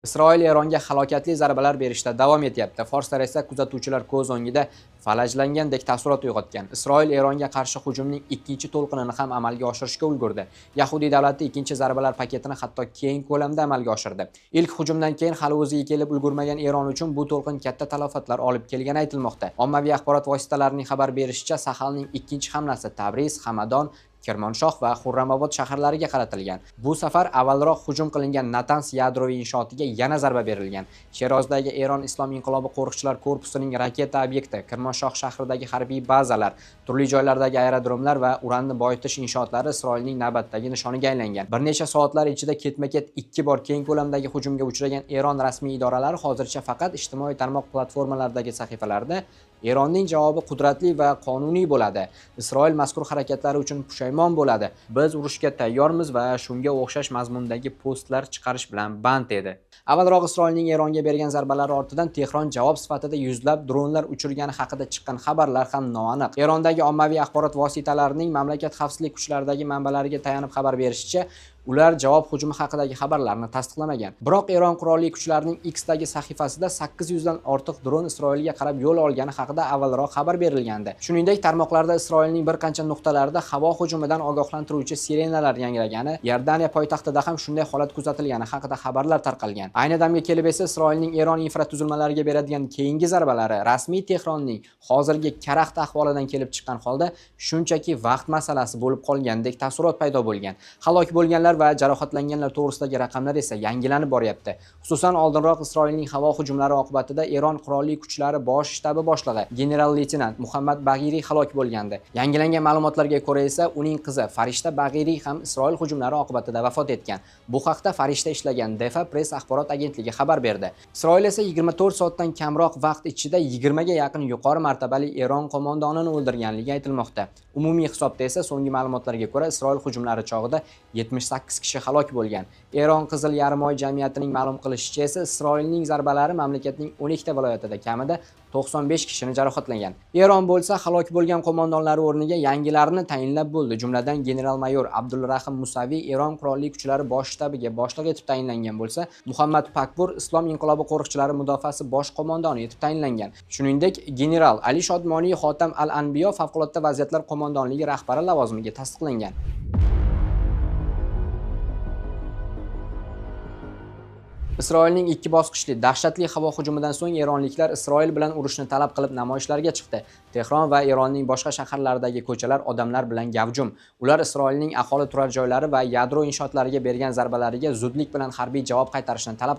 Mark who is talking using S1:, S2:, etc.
S1: Isroil Eronga halokatli zarbalar berishda davom etyapti. Forslar esa kuzatuvchilar ko'z o'ngida falajlangandek taassurot uyg'otgan. Isroil Eronga qarshi hujumning ikkinchi to'lqinini ham amalga oshirishga ulgurdi. Yahudiy davlati ikkinchi zarbalar paketini hatto keng ko'lamda amalga oshirdi. Ilk hujumdan keyin hali o'ziga kelib ulgurmagan Eron uchun bu to'lqin katta talafotlar olib kelgani aytilmoqda. Ommaviy axborot vositalarining xabar berishicha, Sahalning ikkinchi hamlasi Tabriz, Hamadon, Kirmonshoh va Xurramobod shaharlariga qaratilgan. Bu safar avvalroq hujum qilingan Natans yadroviy inshootiga yana zarba berilgan. Sherozdagi Eron Islom inqilobi qo'riqchilar korpusining raketa obyekti, Kirmonshoh shahridagi harbiy bazalar, turli joylardagi aerodromlar va uranni boyitish inshootlari Isroilning navbatdagi nishoniga aylangan. Bir necha soatlar ichida ketma-ket 2 bor keng ko'lamdagi hujumga uchragan Eron rasmiy idoralari hozircha faqat ijtimoiy tarmoq platformalaridagi sahifalarda Eronning javobi qudratli va qonuniy bo'ladi. Isroil mazkur harakatlari uchun pushaymon bo'ladi. Biz urushga tayyormiz va shunga o'xshash mazmundagi postlar chiqarish bilan band edi. Avvalroq Isroilning Eronga bergan zarbalari ortidan Tehron javob sifatida yuzlab dronlar uchirgani haqida chiqqan xabarlar ham noaniq. Erondagi ommaviy axborot vositalarining mamlakat xavfsizlik kuchlaridagi manbalariga tayanib xabar berishicha, ular javob hujumi haqidagi xabarlarni tasdiqlamagan. Biroq Eron qurolli kuchlarining X'dagi sahifasida 800 dan ortiq dron Isroilga qarab yo'l olgani haqida avvalroq xabar berilgandi. Shuningdek, tarmoqlarda Isroilning bir qancha nuqtalarida havo hujumidan ogohlantiruvchi sirenalar yangragani, Iordaniya poytaxtida ham shunday holat kuzatilgani haqida xabarlar tarqalgan. Ayni damga kelib esa Isroilning Eron infratuzilmalariga beradigan keyingi zarbalari rasmiy Tehronning hozirgi karaxt ahvolidan kelib chiqqan holda shunchaki vaqt masalasi bo'lib qolgandek taassurot paydo bo'lgan. Halok bo'lganlar va jarohatlanganlar to'g'risidagi raqamlar esa yangilanib boryapti. Xususan, oldinroq Isroilning havo hujumlari oqibatida Eron qurolli kuchlari bosh shtabi boshlig'i general-leytenant Muhammad Bag'iriy halok bo'lgandi. Yangilangan ma'lumotlarga ko'ra esa uning qizi Farishta Bag'iriy ham Isroil hujumlari oqibatida vafot etgan. Bu haqda Farishta ishlagan Defa Press axborot agentligi xabar berdi. Isroil esa 24 soatdan kamroq vaqt ichida 20 ga yaqin yuqori martabali Eron qo'mondonini o'ldirganligi aytilmoqda. Umumiy hisobda esa so'nggi ma'lumotlarga ko'ra Isroil hujumlari chog'ida 78 kishi halok bo'lgan. Eron Qizil Yarimoy jamiyatining ma'lum qilishicha esa Isroilning zarbalari mamlakatning 12 ta viloyatida kamida 95 kishini jarohatlagan. Eron bo'lsa halok bo'lgan qo'mondonlari o'rniga yangilarini tayinlab bo'ldi. Jumladan general-mayor Abdulrahim Musaviy Eron qurolli kuchlari bosh shtabiga boshliq etib tayinlangan bo'lsa, Muhammad Pakpur Islom inqilobi qo'riqchilari mudofaasi bosh qo'mondoni etib tayinlangan. Shuningdek, general Ali Shodmoniy Xotam al-Anbiyo favqulodda vaziyatlar qo'mondonligi rahbari lavozimiga tasdiqlangan. Isroilning ikki bosqichli dahshatli havo hujumidan so'ng eronliklar Isroil bilan urushni talab qilib namoyishlarga chiqdi. Tehron va Eronning boshqa shaharlaridagi ko'chalar odamlar bilan gavjum. Ular Isroilning aholi turar joylari va yadro inshootlariga bergan zarbalariga zudlik bilan harbiy javob qaytarishni talab qildi.